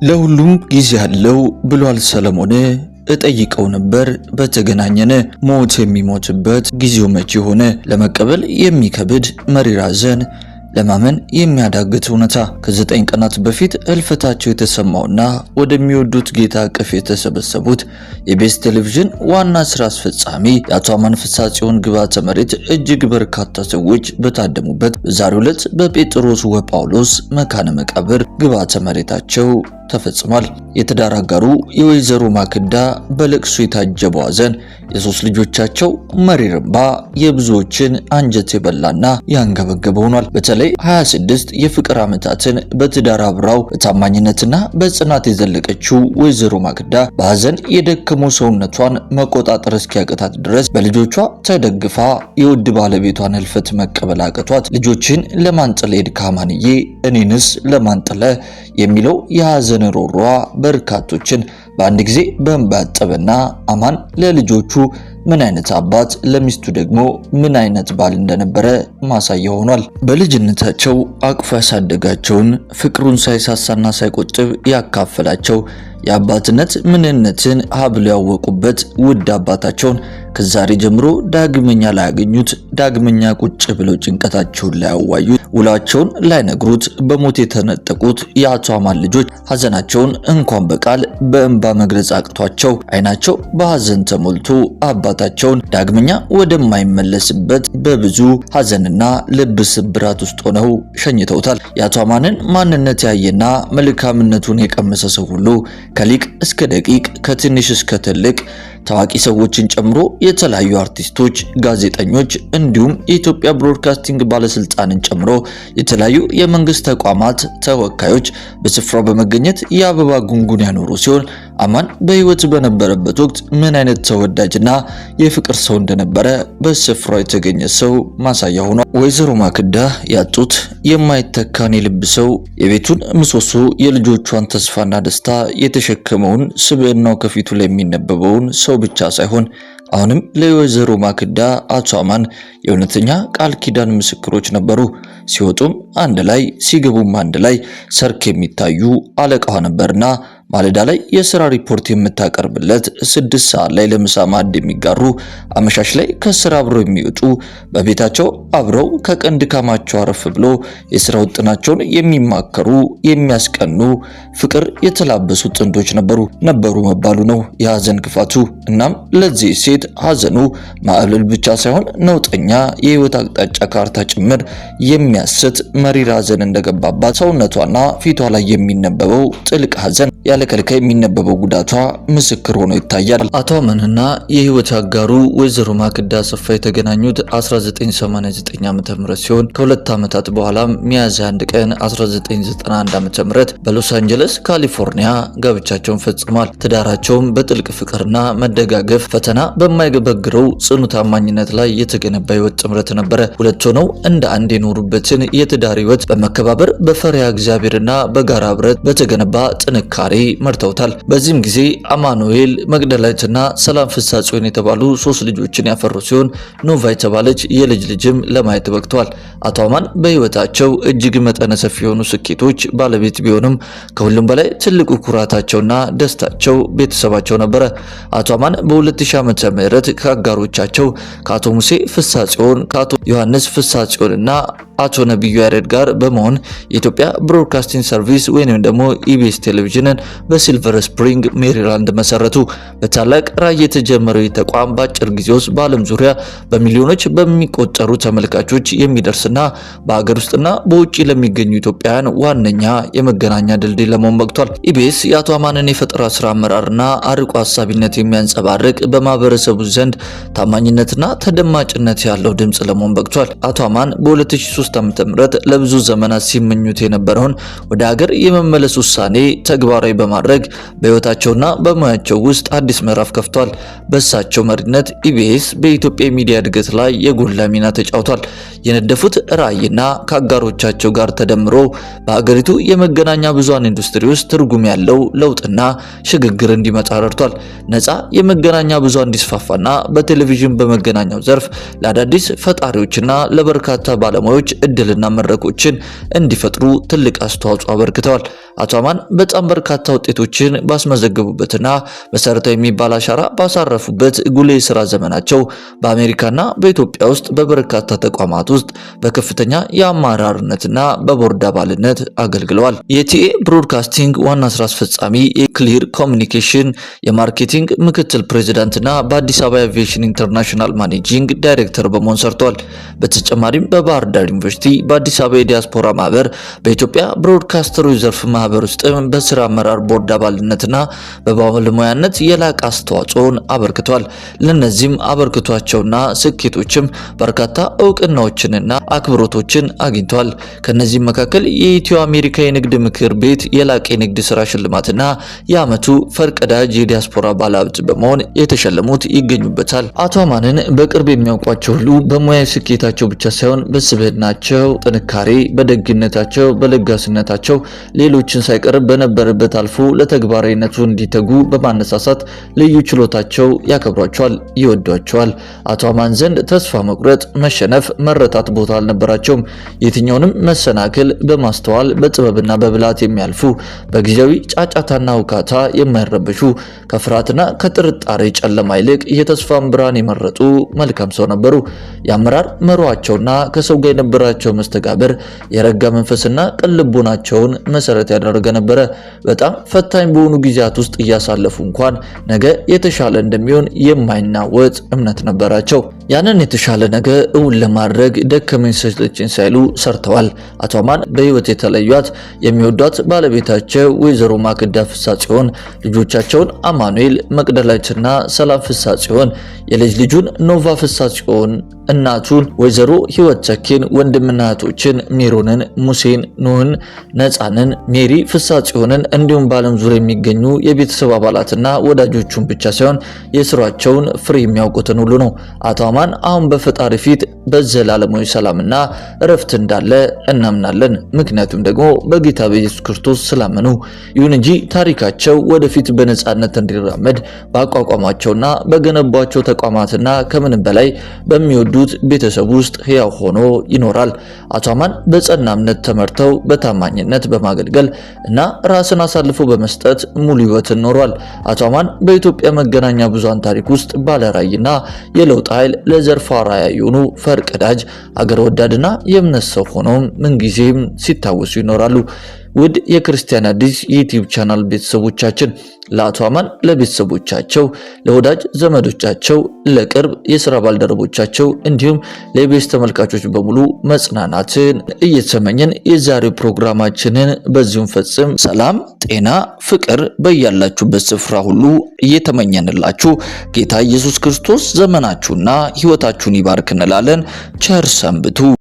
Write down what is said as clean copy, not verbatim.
ለሁሉም ጊዜ አለው ብሏል ሰለሞን። እጠይቀው ነበር በተገናኘን፣ ሞት የሚሞትበት ጊዜው መቼ ሆነ? ለመቀበል የሚከብድ መሪር ሐዘን፣ ለማመን የሚያዳግት እውነታ። ከ9 ቀናት በፊት ህልፈታቸው የተሰማውና ወደሚወዱት ጌታ እቅፍ የተሰበሰቡት የኢቢኤስ ቴሌቪዥን ዋና ስራ አስፈጻሚ የአቶ አማን ፍስሐጽዮን ግብዓተ መሬት እጅግ በርካታ ሰዎች በታደሙበት በዛሬው ዕለት በጴጥሮስ ወጳውሎስ መካነ መቃብር ግብዓተ መሬታቸው ተፈጽሟል። የትዳር አጋሩ የወይዘሮ ማክዳ በለቅሶ የታጀበው ሐዘን፣ የሶስት ልጆቻቸው መሪር እንባ የብዙዎችን አንጀት የበላና ያንገበገበ ሆኗል። በተለይ 26 የፍቅር ዓመታትን በትዳር አብራው በታማኝነትና በጽናት የዘለቀችው ወይዘሮ ማክዳ በሐዘን የደከመው ሰውነቷን መቆጣጠር እስኪያቅታት ድረስ በልጆቿ ተደግፋ የውድ ባለቤቷን ህልፈት መቀበል አቅቷት ልጆችን ለማን ጥለህ ሄድክ አማንዬ፣ እኔንስ ለማን ጥለህ የሚለው የሐዘን ሮሯ በርካቶችን በአንድ ጊዜ በእንባ ያጠበና አማን ለልጆቹ ምን አይነት አባት ለሚስቱ ደግሞ ምን አይነት ባል እንደነበረ ማሳያ ሆኗል። በልጅነታቸው አቅፎ ያሳደጋቸውን ፍቅሩን ሳይሳሳና ሳይቆጥብ ያካፈላቸው የአባትነት ምንነትን ሀብሎ ያወቁበት ውድ አባታቸውን ከዛሬ ጀምሮ ዳግመኛ ላያገኙት፣ ዳግመኛ ቁጭ ብለው ጭንቀታቸውን ላያዋዩት፣ ውላቸውን ላይነግሩት በሞት የተነጠቁት የአቶ አማን ልጆች ሐዘናቸውን እንኳን በቃል በእንባ መግለጽ አቅቷቸው አይናቸው በሐዘን ተሞልቶ አባታቸውን ዳግመኛ ወደማይመለስበት በብዙ ሐዘንና ልብ ስብራት ውስጥ ሆነው ሸኝተውታል። የአቶ አማንን ማንነት ያየና መልካምነቱን የቀመሰ ሰው ሁሉ ከሊቅ እስከ ደቂቅ፣ ከትንሽ እስከ ትልቅ ታዋቂ ሰዎችን ጨምሮ የተለያዩ አርቲስቶች፣ ጋዜጠኞች እንዲሁም የኢትዮጵያ ብሮድካስቲንግ ባለስልጣንን ጨምሮ የተለያዩ የመንግስት ተቋማት ተወካዮች በስፍራው በመገኘት የአበባ ጉንጉን ያኖሩ ሲሆን አማን በህይወት በነበረበት ወቅት ምን አይነት ተወዳጅና የፍቅር ሰው እንደነበረ በስፍራው የተገኘ ሰው ማሳያ ሆኗል። ወይዘሮ ማክዳ ያጡት የማይተካን የልብ ሰው፣ የቤቱን ምሰሶ፣ የልጆቿን ተስፋና ደስታ የተሸከመውን ስብዕናው ከፊቱ ላይ የሚነበበውን ሰው ብቻ ሳይሆን አሁንም ለወይዘሮ ማክዳ አቶ አማን የእውነተኛ ቃል ኪዳን ምስክሮች ነበሩ። ሲወጡም አንድ ላይ ሲገቡም አንድ ላይ ሰርክ የሚታዩ አለቃዋ ነበርና ማለዳ ላይ የስራ ሪፖርት የምታቀርብለት፣ 6 ሰዓት ላይ ለምሳ ማዕድ የሚጋሩ፣ አመሻሽ ላይ ከስራ አብረው የሚወጡ፣ በቤታቸው አብረው ከቀን ድካማቸው አረፍ ብሎ የስራ ውጥናቸውን የሚማከሩ፣ የሚያስቀኑ ፍቅር የተላበሱ ጥንዶች ነበሩ መባሉ ነው የሐዘን ክፋቱ። እናም ለዚህ ሴት ሐዘኑ ማዕበል ብቻ ሳይሆን ነውጠኛ የህይወት አቅጣጫ ካርታ ጭምር የሚያስት መሪር ሐዘን እንደገባባት ሰውነቷና ፊቷ ላይ የሚነበበው ጥልቅ ሐዘን ያለ ከልካይ የሚነበበው ጉዳቷ ምስክር ሆኖ ይታያል። አቶ አማንና የህይወት አጋሩ ወይዘሮ ማክዳ አሰፋ የተገናኙት 1989 ዓ.ም ሲሆን ከሁለት ዓመታት በኋላም ሚያዝያ 1 ቀን 1991 ዓ.ም በሎስ አንጀለስ ካሊፎርኒያ ጋብቻቸውን ፈጽሟል። ትዳራቸውም በጥልቅ ፍቅርና መደጋገፍ ፈተና በማይበግረው ጽኑ ታማኝነት ላይ የተገነባ ህይወት ጥምረት ነበረ። ሁለት ሆነው እንደ አንድ የኖሩበትን የትዳር ህይወት በመከባበር፣ በፈሪሃ እግዚአብሔርና በጋራ ህብረት በተገነባ ጥንካሬ መርተውታል። በዚህም ጊዜ አማኑኤል፣ መግደላዊትና ሰላም ፍስሐጽዮን የተባሉ 3 ልጆችን ያፈሩ ሲሆን ኖቫ የተባለች የልጅ ልጅም ለማየት በቅተዋል። አቶ አማን በህይወታቸው እጅግ መጠነ ሰፊ የሆኑ ስኬቶች ባለቤት ቢሆንም ከሁሉም በላይ ትልቁ ኩራታቸውና ደስታቸው ቤተሰባቸው ነበረ። አቶ አማን በ2000 ዓመተ ምህረት ከአጋሮቻቸው ከአቶ ሙሴ ፍስሐጽዮን፣ ከአቶ ዮሐንስ ፍስሐጽዮንና አቶ ነብዩ ያሬድ ጋር በመሆን የኢትዮጵያ ብሮድካስቲንግ ሰርቪስ ወይንም ደግሞ ኢቢኤስ ቴሌቪዥንን በሲልቨር ስፕሪንግ ሜሪላንድ መሰረቱ። በታላቅ ራዕይ የተጀመረው ይህ ተቋም በአጭር ጊዜ ውስጥ በዓለም ዙሪያ በሚሊዮኖች በሚቆጠሩ ተመልካቾች የሚደርስና በሀገር ውስጥና በውጭ ለሚገኙ ኢትዮጵያውያን ዋነኛ የመገናኛ ድልድይ ለመሆን በቅቷል። ኢቢኤስ የአቶ አማንን የፈጠራ ስራ አመራርና አርቆ ሀሳቢነት የሚያንጸባርቅ በማህበረሰቡ ዘንድ ታማኝነትና ተደማጭነት ያለው ድምጽ ለመሆን በቅቷል። አቶ አማን በ2003 ዓ.ም ለብዙ ዘመናት ሲመኙት የነበረውን ወደ ሀገር የመመለስ ውሳኔ ተግባራዊ በማድረግ በህይወታቸውና በሙያቸው ውስጥ አዲስ ምዕራፍ ከፍቷል። በእሳቸው መሪነት ኢቢኤስ በኢትዮጵያ የሚዲያ እድገት ላይ የጎላ ሚና ተጫውቷል። የነደፉት ራዕይና ከአጋሮቻቸው ጋር ተደምሮ በሀገሪቱ የመገናኛ ብዙሃን ኢንዱስትሪ ውስጥ ትርጉም ያለው ለውጥና ሽግግር እንዲመጣ ረድቷል። ነፃ የመገናኛ ብዙሃን እንዲስፋፋና በቴሌቪዥን በመገናኛው ዘርፍ ለአዳዲስ ፈጣሪዎችና ለበርካታ ባለሙያዎች እድልና መድረኮችን እንዲፈጥሩ ትልቅ አስተዋጽኦ አበርክተዋል። አቶ አማን በጣም በርካታ ውጤቶችን ባስመዘገቡበትና መሰረታዊ የሚባል አሻራ ባሳረፉበት ጉልህ የስራ ዘመናቸው በአሜሪካና በኢትዮጵያ ውስጥ በበርካታ ተቋማት ውስጥ በከፍተኛ የአመራርነትና በቦርድ አባልነት አገልግለዋል። የቲኤ ብሮድካስቲንግ ዋና ስራ አስፈጻሚ፣ የክሊር ኮሚኒኬሽን የ marketing ምክትል ፕሬዚዳንትና በአዲስ አበባ አቪዬሽን ኢንተርናሽናል managing director በመሆን ሰርተዋል። በተጨማሪም በባህር ዳር ዩኒቨርሲቲ፣ በአዲስ አበባ የዲያስፖራ ማህበር፣ በኢትዮጵያ ብሮድካስተሮች ዘርፍ ማህበር ውስጥም በስራ አመራር ቦርድ አባልነትና በባለሙያነት የላቀ አስተዋጽኦን አበርክቷል። ለነዚህም አበርክቷቸውና ስኬቶችም በርካታ እውቅናዎችንና አክብሮቶችን አግኝቷል። ከነዚህም መካከል የኢትዮ አሜሪካ የንግድ ምክር ቤት የላቀ የንግድ ስራ ሽልማትና የዓመቱ ፈርቀዳጅ የዲያስፖራ ባለሀብት በመሆን የተሸለሙት ይገኙበታል። አቶ አማንን በቅርብ የሚያውቋቸው ሁሉ በሙያ ስኬታቸው ብቻ ሳይሆን በስብዕናቸው ጥንካሬ፣ በደግነታቸው፣ በለጋስነታቸው ሌሎችን ሳይቀር በነበረበት አልፎ ለተግባራዊነቱ እንዲተጉ በማነሳሳት ልዩ ችሎታቸው ያከብሯቸዋል፣ ይወዷቸዋል። አቶ አማን ዘንድ ተስፋ መቁረጥ፣ መሸነፍ፣ መረታት ቦታ አልነበራቸውም። የትኛውንም መሰናክል በማስተዋል በጥበብና በብልሃት የሚያልፉ፣ በጊዜያዊ ጫጫታና ውካታ የማይረበሹ፣ ከፍርሃትና ከጥርጣሬ ጨለማ ይልቅ የተስፋን ብርሃን የመረጡ መልካም ሰው ነበሩ። የአመራር መሯቸውና ከሰው ጋር የነበራቸው መስተጋብር የረጋ መንፈስና ቅን ልቦናቸውን መሰረት ያደረገ ነበረ። በጣም ፈታኝ በሆኑ ጊዜያት ውስጥ እያሳለፉ እንኳን ነገ የተሻለ እንደሚሆን የማይናወጥ እምነት ነበራቸው። ያንን የተሻለ ነገ እውን ለማድረግ ደከመኝ ሰለቸኝ ሳይሉ ሰርተዋል። አቶ አማን በህይወት የተለዩት የሚወዷት ባለቤታቸው ወይዘሮ ማክዳ ፍስሐጽዮን፣ ልጆቻቸውን አማኑኤል፣ መቅደላዊትና ሰላም ፍስሐጽዮን፣ የልጅ ልጁን ኖቫ ፍስሐጽዮን፣ እናቱን ወይዘሮ ህይወት ተኬን፣ ወንድምና እህቶችን ሜሮንን፣ ሙሴን፣ ኑህን፣ ነፃንን፣ ሜሪ ፍስሐጽዮንን እንዲሁም በዓለም ዙሪያ የሚገኙ የቤተሰብ አባላትና ወዳጆቹን ብቻ ሳይሆን የስራቸውን ፍሬ የሚያውቁትን ሁሉ ነው። አቶ አማን አሁን በፈጣሪ ፊት በዘላለማዊ ሰላምና እረፍት እንዳለ እናምናለን። ምክንያቱም ደግሞ በጌታ በኢየሱስ ክርስቶስ ስላመኑ። ይሁን እንጂ ታሪካቸው ወደፊት በነጻነት እንዲራመድ ባቋቋሟቸውና በገነቧቸው ተቋማትና ከምንም በላይ በሚወዱት ቤተሰብ ውስጥ ሕያው ሆኖ ይኖራል። አቶ አማን በጸና እምነት ተመርተው በታማኝነት በማገልገል እና ራስን አሳልፎ በመስጠት ሙሉ ሕይወትን ኖሯል። አቶ አማን በኢትዮጵያ መገናኛ ብዙሃን ታሪክ ውስጥ ባለራዕይና የለውጥ ኃይል፣ ለዘርፉ አርአያ የሆኑ ፈርቀዳጅ፣ አገር ወዳድና የእምነት ሰው ሆነው ምንጊዜም ሲታወሱ ይኖራሉ። ውድ የክርስቲያን አዲስ ዩቲዩብ ቻናል ቤተሰቦቻችን፣ ለአቶ አማን፣ ለቤተሰቦቻቸው፣ ለወዳጅ ዘመዶቻቸው፣ ለቅርብ የስራ ባልደረቦቻቸው እንዲሁም ለኢቢኤስ ተመልካቾች በሙሉ መጽናናትን እየተመኘን የዛሬው ፕሮግራማችንን በዚሁም ፈጽም። ሰላም፣ ጤና፣ ፍቅር በያላችሁበት ስፍራ ሁሉ እየተመኘንላችሁ ጌታ ኢየሱስ ክርስቶስ ዘመናችሁና ሕይወታችሁን ይባርክ እንላለን። ቸር ሰንብቱ።